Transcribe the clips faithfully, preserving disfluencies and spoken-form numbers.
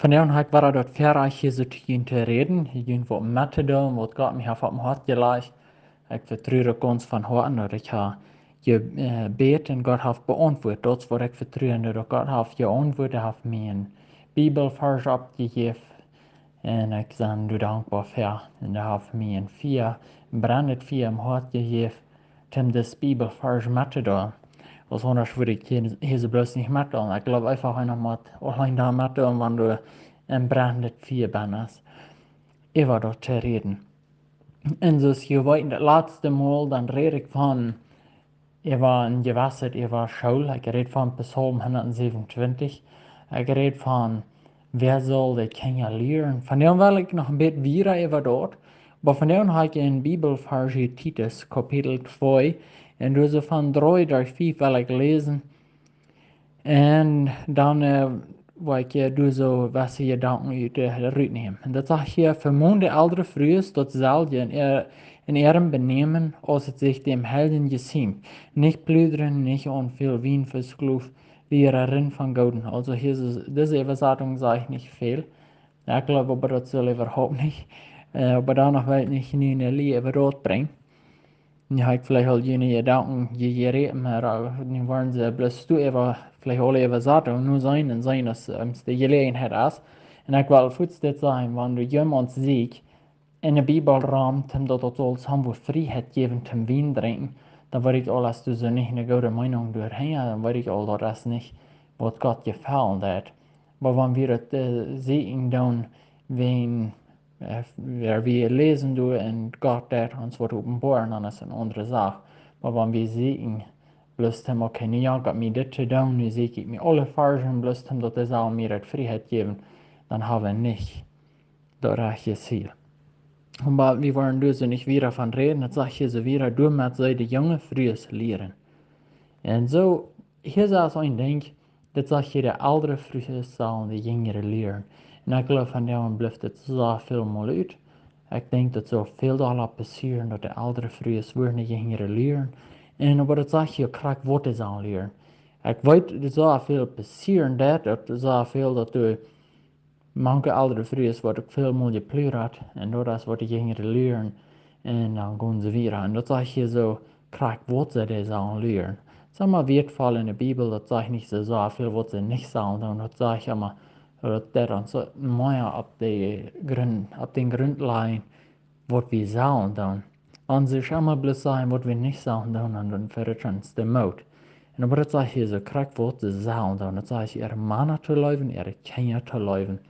Vondoag hab ekj wada daut Väarajcht hia soo to junt to räden, junt waut met to deelen, waut Gott mie haft opp mien Hoat jelajcht. Ekj vetru daut gaunz von Hoaten, daut ekj hab jebät un Gott haft beauntwuat. Daut es waut ekj vetru, daut Gott haft beauntwuat, hee haft mie een Bibelvarsch oppjejäft. Un ekj sie doa dankboa fa. Un hee haft mie een Fia, een brennendet Fia em Hoat jejäft, om disen Bibelvarsch met to deelen. Aus aundasch wudd ekj hia, hia soo bloos nich met deelen. Ekj jleew eefach, eena mott auleen doa met deelen, wan du een brennendet Fia best, äwa daut to räden. Un soo aus jie weeten, daut latste Mol, dan räd ekj von, äwa een jewesset, äwa School. Ekj räd von Psalm hundatsäwenuntwintich. Ekj räd von, wäa saul de Kjinja lieren. Vondoag well ekj noch een bät wieda äwa daut. Oba vondoag hab ekj een Bibelvarsch, Titus, Kapitel twee. Un doa soo von dree derch fief well ekj läsen. Un dan, äh, woa ekj, äh, doa soo waut Jedanken ut, äh, rutnämen. Un daut sajcht hia: Vemon de eldre Frues, daut selwje en äa-, en äarem Benämen, aus et sikj däm Heiljen jesiemt. Nich pludren, nich aun väl Wien vesklowt, wieren von Gooden. Aulsoo hia es, dise Äwasatunk sajcht nich väl. Ekj jleew oba, daut saul äwahaupt nich. Äh, oba doano well ekj nich nu ne Lia äwa daut brinjen. Nu hab ekj veleicht aul june Jedanken je-, jeräden, oba, äh, nu woaren see bloos doa äwa, veleicht aule Äwasatunk nu seenen un seenen, aus, ähm, de Jeläajenheit es. Un ekj well fuaz dit sajen, wan du jemaunt sittst en de Bibel rom, om daut daut saul soo waut Frieheit jäwen toom Wien drinkjen, dan weet ekj aul, aus du soo nich ne goode Meenunk doa hast, dan weet ekj aul, daut es nich waut Gott jefaulen deit. Oba wan wie daut, äh, seenen dan, wan, äh, wan wie läsen doa un Gott deit ons waut openboaren, dan es et ne aundre Sach. Oba wan wie seenen, bloos om, okay, nu jankat mie dit to doonen, nu sieekj ekj mie aule Varschen, bloos om daut dee saul mie daut Frieheit jäwen, dan hab wie nich daut rajchte Ziel. Oba wie woaren doa soo nich wieda von räden, daut sajcht hia soo wieda, doamet see de junge Frues lieren. Un soo, hia es een Dinkj, daut sajcht hia, de eldre Frues sellen de jinjre lieren. Un ekj jleew, vondoag blift et soo väl mol ut. Ekj denkj, daut saul väl dolla passieren, daut de eldre Frues woaren de jinjre lieren. Un oba daut sajcht hia krakjt, waut dee sellen lieren. Ekj weet, daut saul väl passieren, daut, daut saul väl, daut doa mank eldre Frues woat uk väl mol jepludrat, un daut es waut de jinjre lieren, un dan gonen see wieda. Un daut sajcht hia soo krakjt, waut see dee sellen lieren. Daut es emma wieetvoll en de Bibel, daut sajcht nich soo, soo väl, waut see nich sellen doonen. Daut sajcht emma, daut deit ons soo mea opp de Grunt, opp dän Grunt lajen, waut wie sellen doonen. Wan see emma bloos sajen, waut wie nich sellen doonen, dan, dan vehieet ons de Moot. Un oba daut sajcht hia soo krakjt, waut see sellen doonen. Daut sajcht, äare Mana to leewen, äare Kjinja to leewen.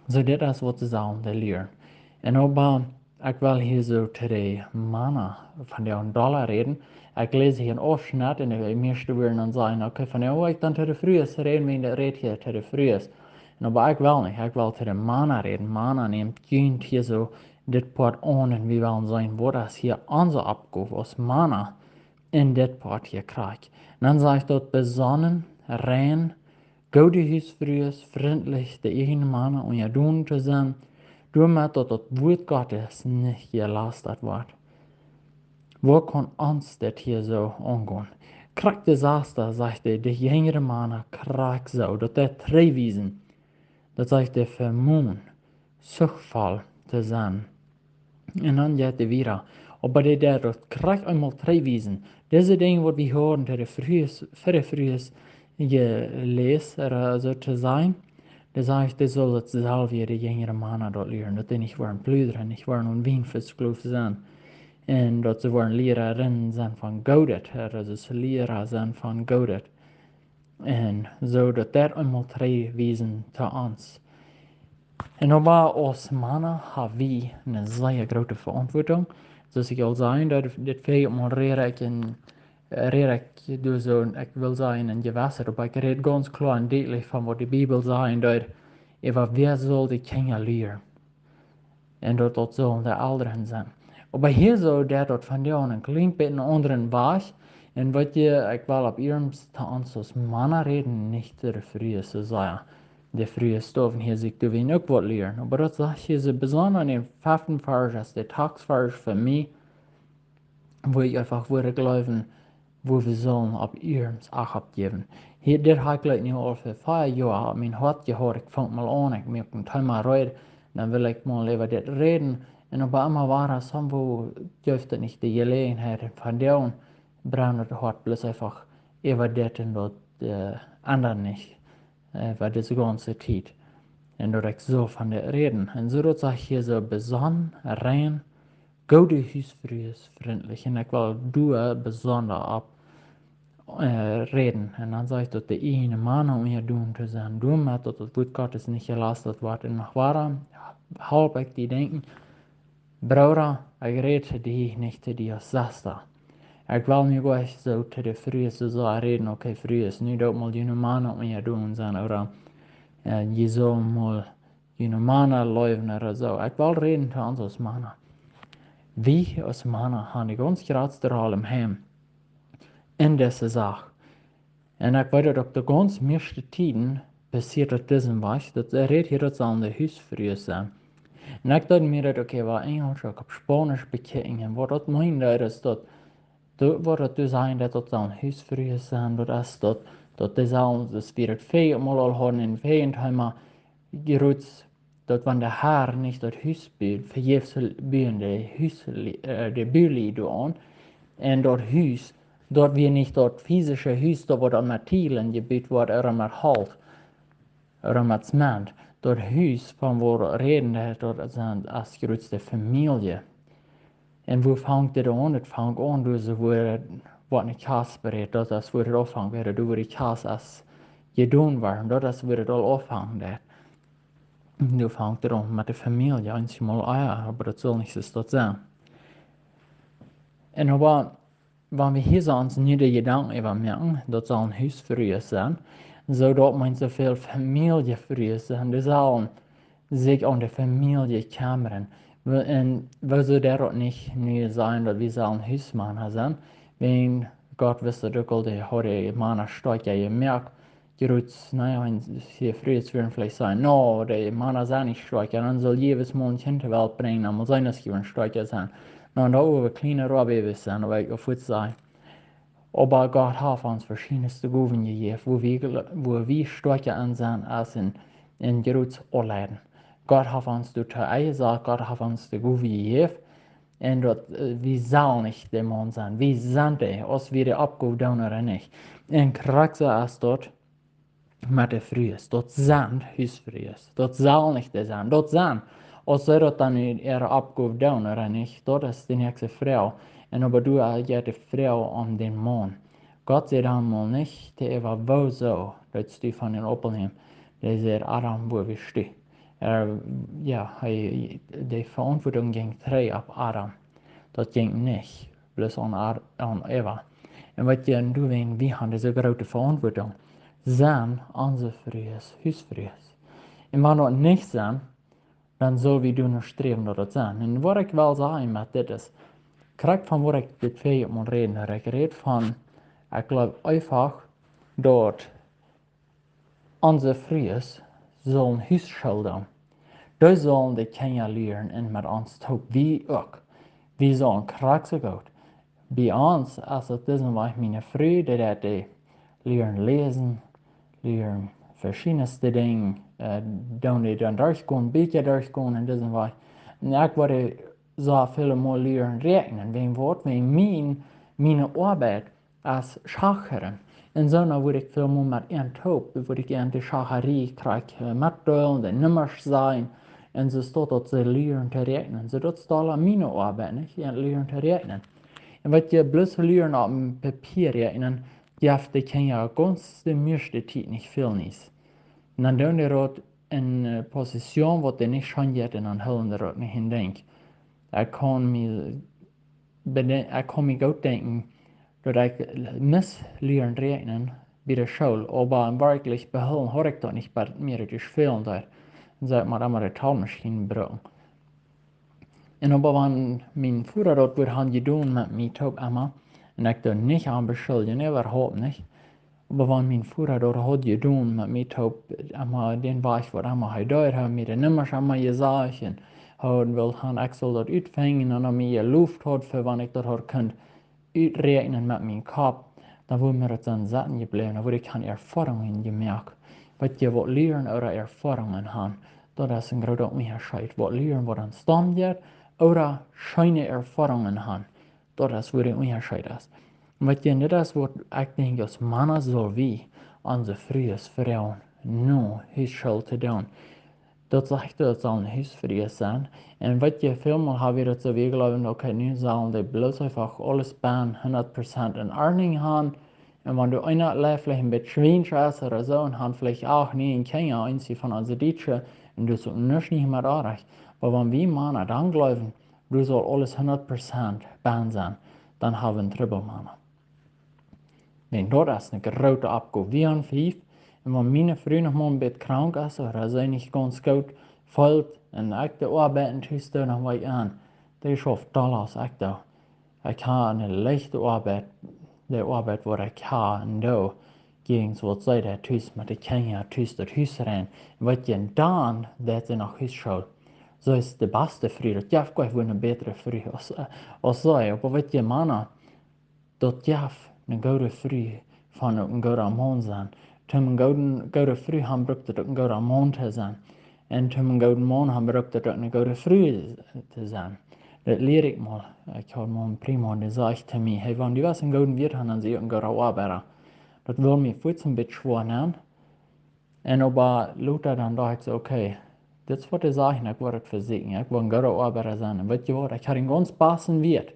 Soo, dit es waut see sellen dee lieren. Un oba, ekj well hia soo to de Mana vondoag dolla räden. Ekj läs hia een Aufschnett un de mieeschte wudden dan sajen, okay, vondoag well ekj dan to de Frues räden, wan daut rät hia to de Frues. Un oba ekj well nich, ekj well to de Mana räden. Mana, nämt junt hia soo dit Poat aun un wie wellen seenen, waut es hia onse Oppgow aus Mana en dit Poat hia krakjt. Un dan sajcht daut: Besonnen, rein, goode Husfrues, frintlich, de ieejne Mana unjadon to sennen, doamet daut daut Wuat Gottes nich jelastat woat. Woo kaun ons dit hia soo aungonen? Krakjt de sasta sajcht hee, de jinjre Mana krakjt soo, daut dee trigjwiesen. Daut sajcht hee, vemon, suchtvoll to sennen. Un dan jeit hee wieda. Oba dee, dee daut krakjt eemol trigjwiesen. Dise Dinja, waut wie hieren to de Frues, fa de Frues jeläst, ooda soo to sajen, dee sajcht, dee sellen daut selwje de jinjre Mana doa lieren, daut dee nich woaren pludren, nich woaren aun Wien vesklowt sennen. Un daut see woaren Lierarinne sennen von Goodet, ooda daut see Liera sennen von Goodet. Un soo daut deit eemol trigjwiesen to ons. Un oba aus Mana ha wie eene sea groote Veauntwuatunk. Soo aus ekj aul säd, daut, dit väl mol räd ekj en, räd ekj doa soo, un ekj well sajen, en jewesset, oba ekj räd gaunz kloa un dietlich von waut de Bibel sajcht, daut äwa wäa saul de Kjinja lieren. Un daut, daut sellen de Elren sennen. Oba hia soo deit daut vondoag een kjlien bät een aundren Wajch. Un weet jie, ekj well opp iernst to ons aus Mana räden, nich to de Frues, soo sea. De Frues derwen hia sikj doawäajen uk waut lieren. Oba daut sajcht hia soo besonda en dän feften Varsch, es de Taktvarsch fa mie, wua ekj eefach wudd jleewen, wua wie sellen opp iernst Acht jäwen. Hia, dit ha ekj jlikj nu aul fa fief Joa opp mien Hoat jehaut. Ekj funk mol aun, ekj muak een Thema reed, dan wull ekj mol äwa dit räden. Un opp eemol wia et soo, woo jeef et nich de Jeläajenheit, un von doa aun brennd daut Hoat bloos eefach äwa dit un daut, äh, aundre nich, äh, fa dise gaunze Tiet. Un daut ekj soo von dit räden. Un soo daut sajcht hia soo: besonnen, rein, goode Husfrues, frintlich. Un ekj well doa besonda opp, äh, räden. Un dan sajcht daut, de ieejne Mana unjadon to sennen. Doamet daut daut Wuat Gottes nich jelastat woat. Un noch wieda, halp ekj die denkjen, Brooda, ekj räd to die, nich to die aus Sesta. Ekj well nu goanich soo to de Frues soo räden: okay, Frues, nu doot mol june Mana unjadon sennen, ooda, äh, jie sellen mol june Mana leewen ooda soo. Ekj well räden to ons aus Mana. Wie aus Mana haben de gaunz jratste Rol em Heim en dise Sach. Un ekj weet daut opp de gaunz mieeschte Tieden passieet daut disen Wajch, daut hee rät hia, daut sellen de Husfrues sennen. Un ekj docht mie daut, okay, woo Enjelsch, ekj opp Spaunisch bekjikjen, un waut daut meent, daut es daut, daut, waut daut doa sajcht, daut daut sellen Husfrues sennen, daut es daut, daut dee sellen, daut wie daut väaje Mol aul hauden en väajen Thema, jrod daut wan de Har nich daut Hus bud, vejäfs buen de Hus, äh, de Bulied doa aun. Un daut Hus, daut wia nich daut fisische Hus, daut waut aun met Tielen jebut woat, ooda met Holt, ooda met Zement. Daut Hus, von woo daut räden deit, daut es, es jrod de Famielje. Un woo fangt dit aun? Daut fangt aun, doa soo wua, wua ne Kjast berät, daut es wua daut aunfangt, wua doa wua de Kjast es jedon woat. Daut es wua daut aul aunfangt, daut. Doa fangt et aun met de Famielje, eenjemol, ah jo, oba daut saul nich soo daut sennen. Un oba, wan wie hia soo ons nu de Jedanken äwa moaken, daut sellen Husfrues sennen, soo daut meent soo väl Famielje Frues sennen, dee sellen sikj aun de Famielje kjemren. Wie-, un wie sellen doa uk nich nu sajen daut wie sellen Husmana sennen. Wiels Gott wist daut uk aul, dee haud de Mana stoakja jemoakt. Jrod, na jo, un de Frues wudden veleicht sajen: no, de Mana sent nich stoakja, dan saul jie bloos mol een Kjint to Welt brinjen, dan mott see nich jewant stoakja sennen. No, un doa wua kjliene Roabewasch sennen, oba ekj wudd sajen, oba Gott haft ons veschiedne Gowen jejäft, wua wie, wua wie stoakja aun sennen aus en, en jrod aunleiden. Gott haft ons doatoo jesajcht, Gott haft ons de Gow jejäft. Un daut, äh, wie sellen nich de Mana sennen. Wie sent dee, aus wie de Oppgow doonen ooda nich. Un krakjt soo es daut met de Frues. Daut sent Husfrues. Daut sellen nich dee sennen. Daut sent, aus see daut dan en äare Oppgow doonen ooda nich, daut es de näakjste Froag. Un oba doa jeit de Froag om dän Maun. Gott säd dan mol nich to Eva: woo soo deetst du von dän Aupel nämen? Dee säd: Adam, wua best du? Äh, jo, hee, de Veauntwuatunk jinkj trigj opp Adam. Daut jinkj nich bloos aun Ad-, aun Eva. Un weet jie, un doawäajen, wie haben dise groote Veauntwuatunk. Sent onse Frues Husfrues? Un wan daut nich sent, dan sell wie doano sträwen daut daut sent. Un waut ekj well sajen met dit es, krakjt von waut ekj dit väaje Mol räd, daut ekj räd von, ekj jleew eefach daut onse Frues sellen Hus schildren. Dee sellen de Kjinja lieren un met ons toop, wie uk. Wie sellen krakjt soo goot. Bie ons es et disen Wajch: miene Fru, dee deit dee lieren läsen, lieren veschiedne Dinja, äh, doonen dee dan derchgonen, Bieekja derchgonen en disen Wajch. Un ekj woa soo väl mol lieren räakjnen, wäajen waut, wäajen mien, miene Oabeit es schakjren. Un soo, dan woa ekj väl mol met an toop, woa ekj an de Schakjarie krakjt, äh, metdeelen, de Nummasch sajen, un soo daut, daut see lieren to räakjnen. Soo daut es aula miene Oabeit, nich? An lieren to räakjnen. Un waut jie bloos lieren opp een Papia räakjnen, jeft de Kjinja gaunz de mieeschte Tiet nich väl niees. Un dan doonen dee daut en, äh, Positioon, waut dee nich scheen jeit, un dan hoolen dee daut nich en Denkj. Ekj kaun mie bede-, ekj kaun mie goot denkjen, daut ekj must lieren räakjnen bie de School, oba werkjlich behoolen haud ekj daut nich, bie mie daut jefält haud. Un soo, ekj mott emma de Talmaschien brucken. Un oba wan mien Voda daut wudd han jedonen met mie toop emma, un ekj doo nich aun beschuljen, äwahaupt nich, oba wan mien Voda daut haud jedonen met mie toop, emma dän Wajch waut emma hee deed, haud mie de Nummasch emma jesajcht, un haud well han, ekj sull daut utfinjen, un haud mie jeloft haud fa wan ekj daut haud kunt uträakjnen met mien Kopp, dan wudd mie daut dan sitten jebläwen, dan wudd ekj kjeene Erfoarungen jemoakt. Waut jie waut lieren ooda Erfoarungen haben, daut es een groota Unjascheet. Waut lieren, waut aun Staum jeit, ooda scheene Erfoarungen haben, daut es wua de Unjascheet es. Waut jie, dit es waut ekj denkj, aus Mana sull wie onse Frues froagen no Husschool to doonen. Daut sajcht, daut saul een Husfru sennen. Un waut jie, välmol ha wie daut soo, wie jleewen, okay, nu sellen dee bloos eefach aules bennen hundat Prozent en Ordnunk haben. Un wan doa eena veleicht een bät schwiensch es ooda soo, un haben veleicht uk nich een Kjinja, eent von onse Dietsche, un daut es uk nuscht nich mea oajch. Oba wan wie Mana dan jleewen, doa saul aules hundat Prozent bennen sennen, dan haben wie een Trubbel, Mana. Wan daut es een groote Oppgow. Wie haben fief. Un wan miene Fru noch mol een bät krank es, ooda see nich gaunz goot feelt, un ekj de Oabeit tus doo, dan weet ekj aun, dee schauft dolla aus ekj doo. Ekj ha eene leichte Oabeit, de Oabeit waut ekj ha un doo, jäajen waut see deit tus met de Kjinja, tus daut Hus rein. Un waut jie, dan deit see noch Husschool. See es de baste Fru, daut jeft kjeen wua eene bätre Fru aus, aus see. Oba waut jie, Mana, daut jeft eene goode Fru von uk een gooda Maun sennen. Toom eene goode, goode Fru haben, brukt daut uk een gooda Maun to sennen. Un toom eene goode Maun haben, brukt daut uk eene goode Fru to sennen. Daut lia ekj mol. Ekj haud mol een Primo, dee säd to mie: "Hey, wan du west een gooden Wieet haben, dan sie uk een gooda Oabeida." Daut wull mie fuaz een bät schwoa nämen. Un oba lota dan docht ekj soo, okay, dit es waut dee sajcht, ekj woa daut vesieekjen, ekj woa een gooda Oabeida sennen. Un weet jie waut, ekj haud een gaunz basten Wieet.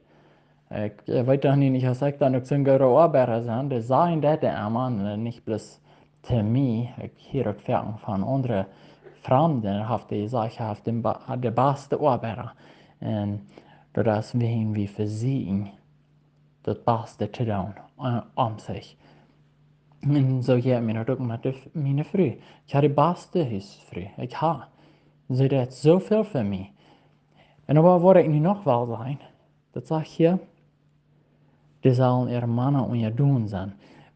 Ekj, eh, weet dan nich, aus ekj dan uk soon gooda Oabeida sie, dee sajen daut emma, un nich bloos to mie, ekj hia uk foaken von aundre Framde, haft dee jesajcht, hee haft de ba-, de baste Oabeida. Un daut es wäajen wie vesieekjen daut baste to doonen, eh, om sikj. Un soo jeit mie daut uk met de F-, miene Fru. Ekj ha de baste Husfru. Ekj ha. See deit soo väl fa mie. Un oba waut ekj nu noch well sajen, daut sajcht hia, dee sellen äare Mana unjadon sennen.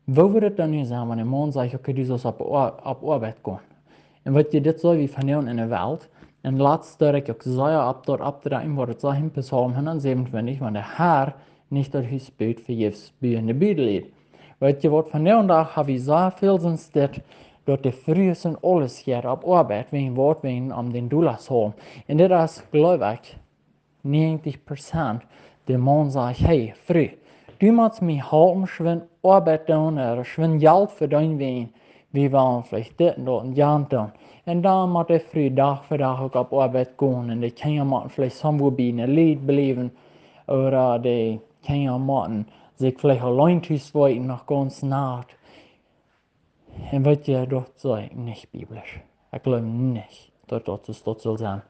Woo wudd daut dan nu sennen, wan een Maun sajcht, okay, du saust opp Oa-, opp Oabeit gonen? Un waut jie, dit soo wie vondoag en de Welt, un latst deed ekj uk sea opp daut oppdreien, waut daut sajcht en Psalm hundatsäwenuntwintich, wan de Herr nich daut Hus but, vejäfs buen de Budenlied. Weet jie waut, vondoag dän Dach ha wie soo väl sent dit, daut de Frues un aules hia opp Oabeit, wäajen waut, wäajen om dän Dolla hoolen. Un dit es, jleew ekj, näajentich Prozent, de Maun sajcht: "Hey, Fru, du motst mie halpen, schwind Oabeit doonen, ooda schwind Jelt vedeenen, wäajen wie wellen veleicht dit un daut un jant doonen." Un dan mott de Fru Dach fa Dach uk opp Oabeit gonen, un de Kjinja motten veleicht somewhere bie eene Lied bliewen, ooda de Kjinja motten sikj veleicht auleen tus weeten, noch gaunz Nacht. Un weet jie, daut sie nich biblisch. Ekj jleew nich, daut daut soo, daut saul sennen.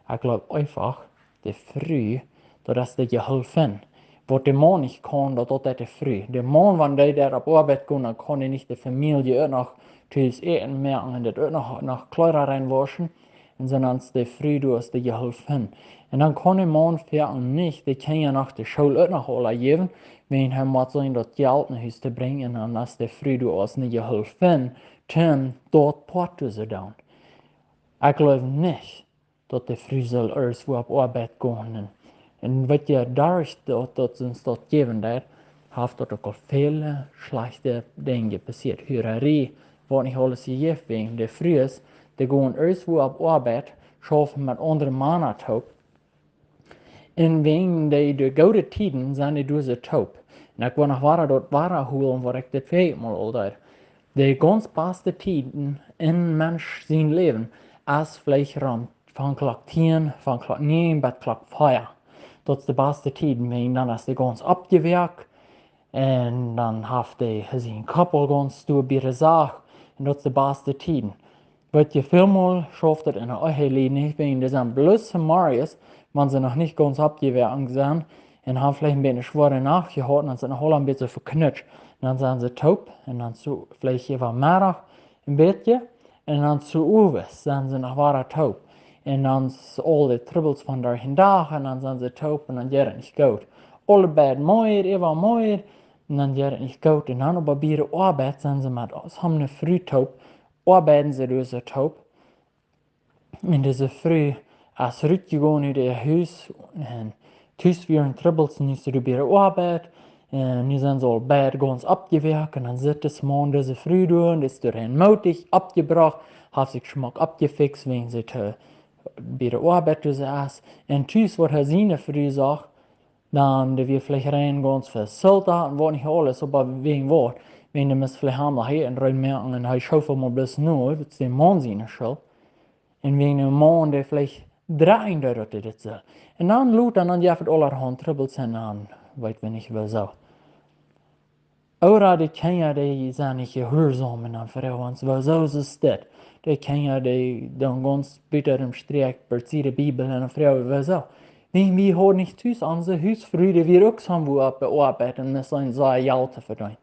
Ekj jleew eefach, de Fru, daut es de Jehulpin. Waut de Maun nich kaun, daut, daut deit de Fru. De Maun, wan dee doa opp Oabeit gonen, dan kaun hee nich de Famielje uk noch tus Äten moaken un daut uk noch, noch Kjleeda reinwauschen. Un soo es de Fru, daut es de Jehulpin. Un dan kaun de Maun foaken nich de Kjinja no de School uk noch aula jäwen, wäajen hee mott seenen daut Jelt no Hus to brinjen, un dan es de Fru doa aus eene Jehulpin, toom daut Poat to doonen. Ekj jleew nich, daut de Fru saul ieescht wua opp Oabeit gonen. Un weet jie, doaderch daut, daut see ons daut jäwen deed, haft daut uk aul väle schlajchte Dinja passieet. Hurarie, waut nich aules jejäft, wäajen de Frues, dee gonen ieescht wua opp Oabeit, schaufen met aundre Mana toop. Un wäajen de, de goode Tieden sent dee doa soo toop. Un ekj well noch wada daut wada holen, waut ekj dit väaje Mol aul deed. De gaunz baste Tieden en Mensch sien Läwen es veleicht rom von Klock tieen, von Klock näajen bat Klock vea. Daut es de baste Tieden, wäajen dan es dee gaunz oppjewoakt. Un dan haft dee sien Kopp aul gaunz doa bie de Sach. Un daut es de baste Tieden. Weet jie, välmol schauft daut en de Ehe nich, wäajen dee sent bloos zemorjes, wan see noch nich gaunz oppjewoakt sent, un haben veleicht een bät eene schwoare Nacht jehaut, un dan sent see noch aula een bät veknutscht. Dan sent see toop, un dan soo veleicht äwa Meddach een bät, un dan soo owes sent see noch wada toop. Un dan s-, aul de Trubbels von derch dän Dach, un dan sent see toop, un dan jeit et nich goot. Aule beid meed, äwa meed, un dan jeit et nich goot. Un dan oba bie de Oabeit sent see met, see haben eene Fru toop, oabeiden see doa soo toop. Un dise Fru es rutjegonen ut äa Hus, un tus wieren Trubbels, un nu es see doa bie de Oabeit, Un nu sent see aul beid gaunz oppjewoakt. Un dan sitt dis Maun dise Fru doa un es doa rein mootich oppjebrocht, haft sikj schmock oppjefikjst, wäajen see to, bie de Oabeit doa es. Un tus, waut hee siene Fru sach, dan dee wia veleicht rein gaunz vesult un waut nich aules, oba wäajen waut? Wäajen dee must veleicht han, hee en Rum moaken un hee schoof am bloos no, daut es dän Maun siene Schult. Un wäajen dän Maun, dee veleicht dreien deed, daut dee dit sull. Un dan lota, dan jeft et aulahaunt Trubbels un dan weet wie nich woo soo. Ooda de Kjinja, dee sent nich jehuarsom un dan froag wie ons, woo soo es dit? De Kjinja, dee dan gaunz buta däm Strich, bie de Bibel un dan froag wie, woo soo? Nä, wie hauden nich tus onse Husfru, dee wia uk soo wua opp de Oabeit un must seenen sea Jelt to vedeenen.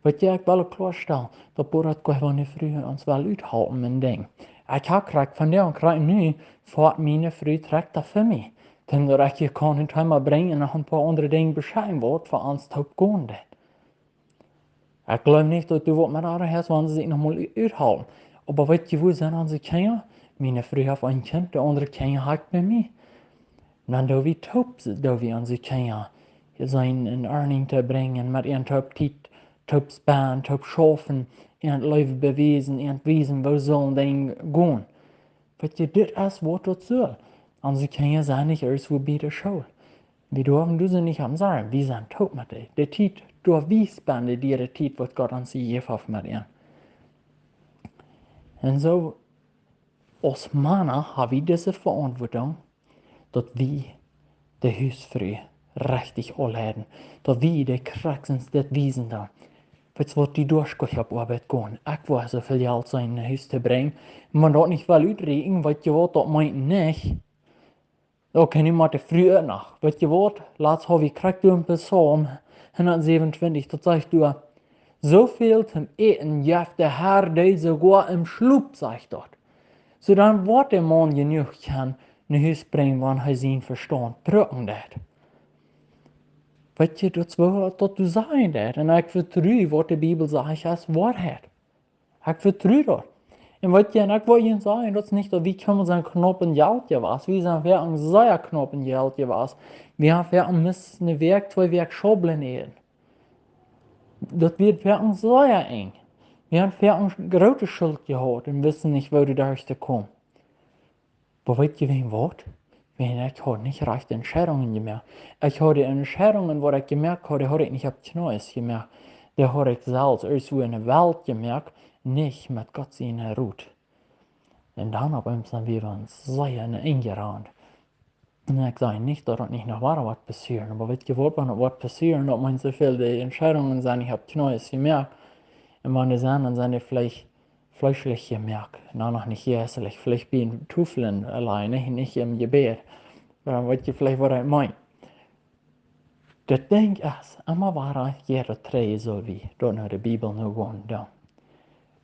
Waut ekj well kloastalen, daut Borat goa von de Fru ons well uthalpen un Dinj. Ekj ha krakjt von dee un krakjt nu, foat miene Fru trakjt daut fa mie. Dan daut ekj hia kaun en Thema brinjen un noch en poa aundre Dinja beschriewen, waut fa ons toop gonen deit. Ekj gleew nich, daut du waut met aundre hast, wan see sikj noch mol uthalpen. Oba weet jie, woo sent onse Kjinja? Miene Fru haft een Kjint, de aundre Kjinja ha ekj bie mie. Dan doo wie toop, doo wie onse Kjinja seenen en Ordnunk to brinjen, met an toop Tiet, toop spenden, toop schaufen, an Leew bewiesen, an wiesen, woo sellen Dinja gonen. Weet jie, dit es waut daut sull. Onse Kjinja sent nich ieescht wua bie de School. Wie derwen dise nich aum sajen, wie sent toop met dee. De Tiet, doo wie spenden, de diere Tiet, waut Gott ons jejäft haft met an. Un soo, aus Mana ha wie dise Veauntwuatunk, daut wie de Husfru rechtich aunleiden, daut wie de Christen dit wiesen doonen. Weetst waut, du darfst goanich opp Oabeit gonen. Ekj woa soo väl Jelt seenen no Hus to brinjen. Wan daut nich well utrieekjen, weetst waut, daut meent nich. Okay, nu mott de Fru uk noch. Weetst waut, latst ha wie krakjt doa en Psalm hundatsäwenuntwintich, daut sajcht doa: Soo väl toom Äten jeft de Har dee soogoa em Schlop, sajcht daut. Soo dan woat de Maun jenuach kjennen no Hus brinjen, wan hee sien Vestaunt brucken deit. Weetst, daut es waut daut doa sajen deit. Un ekj vetru, waut de Bibel sajcht, es Woarheit. Ekj vetru daut. Un weetst, un ekj well junt sajen, daut es nich daut wie kjemma sent knaup en Jelt jewast. Wie sent werkjlich sea knaup en Jelt jewast. Wie haben werkjlich must ne Wäakj, twee Wäakj Schaublen äten. Daut wia werkjlich sea enj. Wie haben werkjlich groote Schult jehaut un wisten nich, woo doa derch to komen. Oba weetst wäajen waut? Wäajen ekj haud nich rajchte Entscheidungen jemoakt. Ekj haud de Entscheidungen, waut ekj jemoakt haud, dee haud ekj nich opp Kjnees jemoakt. Dee haud ekj selfst ieescht wua en de Welt jemoakt, nich met Gott sienen Rot. Un dan opp eemol sent wie sea en de Enj jerant. Un ekj saj nich, daut daut nich noch wada woat passieren, oba weetst waut, wan daut woat passieren, daut meent soo väl, de Entscheidungen sent nich opp Kjnees jemoakt. Un wan dee sent, dan sent dee veleicht fleeschlich jemoakt, un dan noch nich jeistlich, veleicht bie Toflen auleen, nich, nich em Jebäd. Oba dan weetst veleicht, waut ekj meen. Daut Dinkj es, emma wada, jie daut trigj, soo aus wie daut no de Bibel no gonen doonen.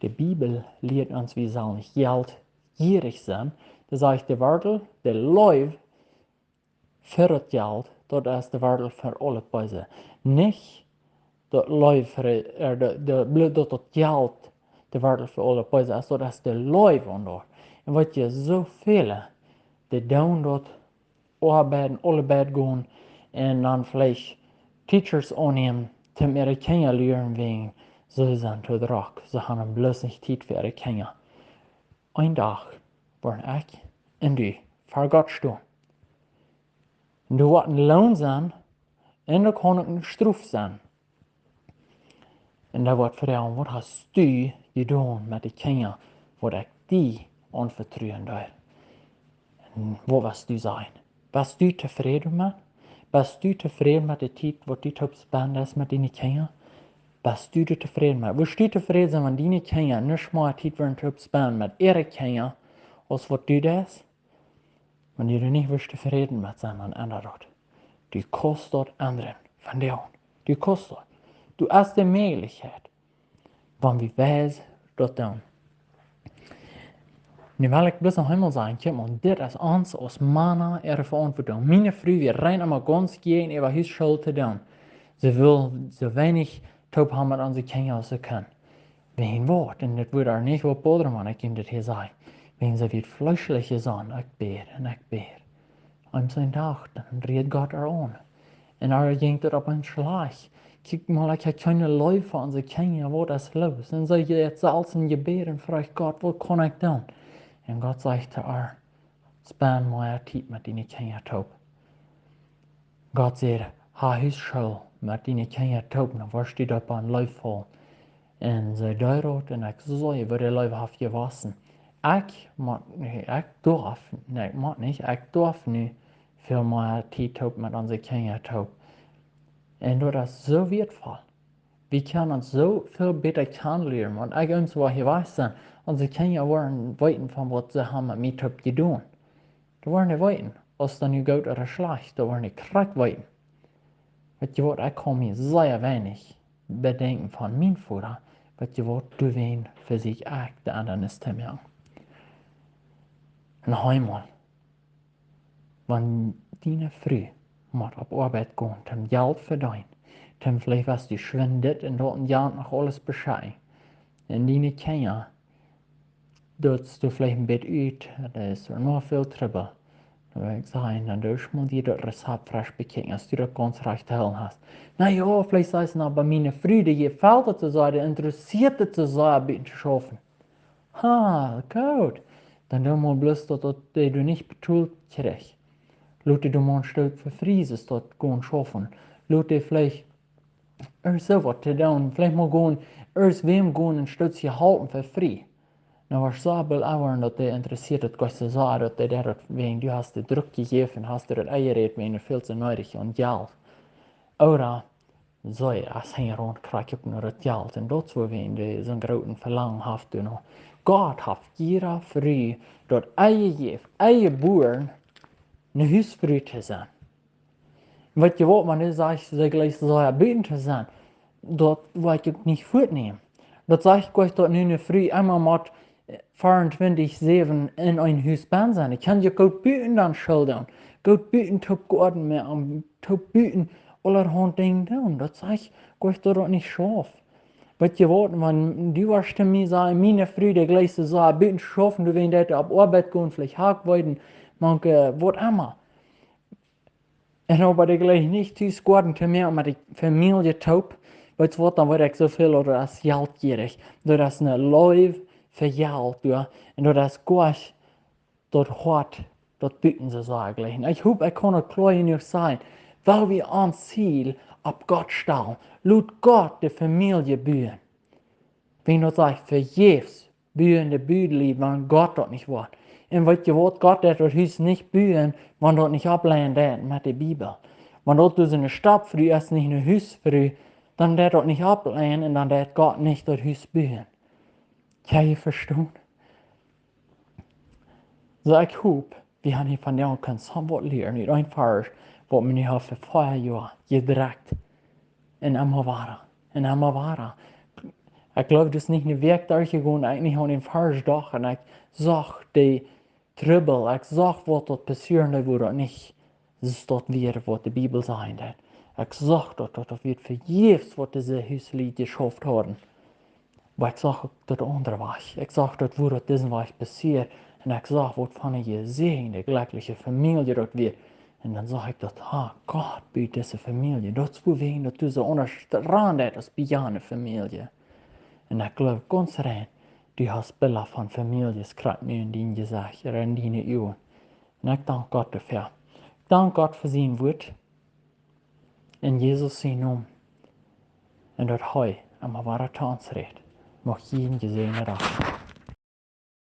De Bibel lieet ons, wie sellen nich jeltjierich sennen. Daut sajcht de Wartel, de Leew fa daut Jelt, daut es de Wartel fa aulet Beese. Nich daut Leew fa, ä, de, de, bloos daut daut Jelt de Wartel fa aulet Beese es, daut es de Leew aun daut. Un weetst, soo väle, dee doonen daut, oabeiden, aule beid gonen, un dan veleicht Teachers aunnämen, toom äare Kjinja lieren, wäajen see sent too drock. See haben bloos nich Tiet fa äare Kjinja. Een Dach woaren ekj un du ver Gott stonen. Un doa woat een Loon sennen, un doa kaun uk ne Strof sennen. Un dee woat froagen: Waut hast du jedonen met de Kjinja, waut ekj die aunvetruen deed? Un waut woascht du sajen? Best du tofräd met? Best du tofräd met de Tiet, waut du toop spendest met diene Kjinja? Best du doa tofräd met? Wurscht du tofräd sennen, wan diene Kjinja nuscht mea Tiet woaren toop spenden met äare Kjinja, aus waut du deist? Wan du doa nich wurscht tofräd met sennen, dan endat daut. Du kaust daut endren, von die aun. Du kaust daut. Du hast de Mäajlichkjeit, wan wie weis daut doonen. Nu well ekj bloos noch eemol sajen, kjikj mol, dit es ons aus Mana äare Veauntwuatunk. Miene Fru wia rein emma gaunz jäajen äwa Husschool to doonen. See wull soo weinich toop haben met onse Kjinja aus see kunn. Wäajen waut? Un daut wudd äa nich waut bodren, wan ekj junt dit hia saj. Wäajen see wia fleeschlich jesonnen, ekj bäd un ekj bäd. Eemol een Dach, dan rieed Gott äa aun. Un ar jinkj daut opp eemol schlajcht. Kjikj mol, ekj hab kjeene Leew fa onse Kjinja, waut es loos? Un see jeit selfst en Jebäd un fruach Gott: Waut kaun ekj doonen? Un Gott sajcht to ar: Spend mea Tiet met diene Kjinja toop. Gott sajcht: Ha Husschool met diene Kjinja toop, dan woascht du doa aun leefaulen. Un see deed daut, un ekj sach, woo de Leew haft jewossen. Ekj mott, nä, ekj darf, nä, ekj mott nich, ekj darf nu väl mea Tiet toop met onse Kjinja toop. Un daut es soo wieetvoll. Wie kjennen ons soo väl bäta kjanen lieren, wan ekj eemol wua jewast sie. Onse Kjinja woaren weeten von waut see haben met mie toop jedonen. Dee woaren weeten, aus daut nu goot ooda schlajcht, dee woaren krakjt weeten. Weet jie waut, ekj kaun mie sea weinich bedenkjen von mien Voda. Weet jie waut, doawäajen vesieekj ekj de aundre nich to moaken. Un noch eemol, wan diene Fru mott opp Oabeit gonen, toom Jelt vedeenen, toom veleicht waut du schwinjst dit un daut un jant noch aules beschekjen, un diene Kjinja, daut du veleicht een bät ut, daut es noch väl Trubbel. Dan well ekj sajen, dan doo mol die daut Rezept fresch bekjikjen, aus du daut gaunz rajcht to hoolen hast. Na jo, veleicht sajchst du: Na, oba miene Fru, dee jefelt daut, see sajcht, dee interessieet daut, see sajcht, buten to schaufen. Ha, goot. Dan doo mol bloos daut, daut dee du nich betolt kjrichst. Lot dee du mol een Stoot fa frie, see daut gonen schaufen. Lot dee veleicht irjent soo waut to doonen, veleicht mol gonen, irjent wäm gonen, een Stoot to halpen fa frie. Na, waut saj bel auren, daut dee interessieet daut goanich soo, daut dee daut wäajen, du hast dee Druck jejäft un hast dee daut enjerät, wäajen dee väl to needich un Jelt. Ooda see es hinjaraun, krakjt uk no daut Jelt. Un daut es wuawäajen dee soon grooten Velangen haft doano. Gott haft jiede Fru daut enjejäft, enjebuaren, ne Husfru to sennen. Un weet jie waut, wan du sajchst, see jlikjt soo sea buten to sennen, daut well ekj uk nich wajchnämen. Daut sajcht goanich, daut nu ne Fru emma mott, äh, vea un twintich säwen en een Hus bennen sennen. Dee kaun je goot buten dan School doonen, goot buten toop Goaden moaken, toop buten aulahaunt Dinja doonen. Daut sajcht goanich, daut daut nich schauft. Weet jie waut, wan du wurscht to mie sajen, miene Fru, dee jlikjt soo sea buten to schaufen, doawäajen daut dee opp Oabeit gonen, veleicht Hakj weeden, mank, äh, waut emma. Un oba dee jlikjt nich tus Goaden to moaken met de Famielje toop, weet jie waut, dan woa ekj soo väl, daut es jeltjierich. Daut es ne Leew fa Jelt, jo. Un daut es goanich daut Hoat, daut buten soo sea jlikjen. Ekj hop, ekj kaun daut kloa jenuach sajen. Well wie ons Ziel opp Gott stalen. Lot Gott de Famielje buen. Wan daut sajcht, vejäfs buen de Bud, wan Gott daut nich woat. Un weet jie waut, Gott deit daut Hus nich buen, wan daut nich oppleien deit met de Bibel. Wan daut dus ne Stapfru es, nich ne Husfru, dan deit daut nich oppleien un dan deit Gott nich daut Hus buen. Kjenn jie vestonen? Soo, ekj hop, wie haben hia vondoag kunt soo waut lieren, ut een Varsch, waut mie nu haft fa vea Joa jedreit. Un emma wada, un emma wada. Ekj jleew, daut es nich ne Wäakj derchjegonen, daut ekj nich aun dän Varsch docht, un ekj sach de Trubbel, ekj sach, waut doa passieren deed, woo daut nich es, daut wia, waut de Bibel sajcht. Ekj sach daut, daut, daut wia vejäfs, waut dise Huslied jeschauft hauden. Oba ekj sach uk daut aundre Wajch. Ekj sach daut, woo daut disen Wajch passieet. Un ekj sach, waut fa ne jesäajende, jlekjliche Famielje daut wia. Un dan sach ekj daut, ha, Gott bud dise Famielje. Daut es wuarom daut du soo aundasch raun deist aus bie jane Famielje. Un ekj jleew gaunz rein, du hast Bilda von Famieljes krakjt nu en dien Jesecht, ooda en diene Uagen. Un ekj dank Gott doafäa. Ekj dank Gott fa sien Wuat. En Jesus sien Nomen. Un daut hee emma wada to ons rät. Mucht jie een jesäajenden Dach.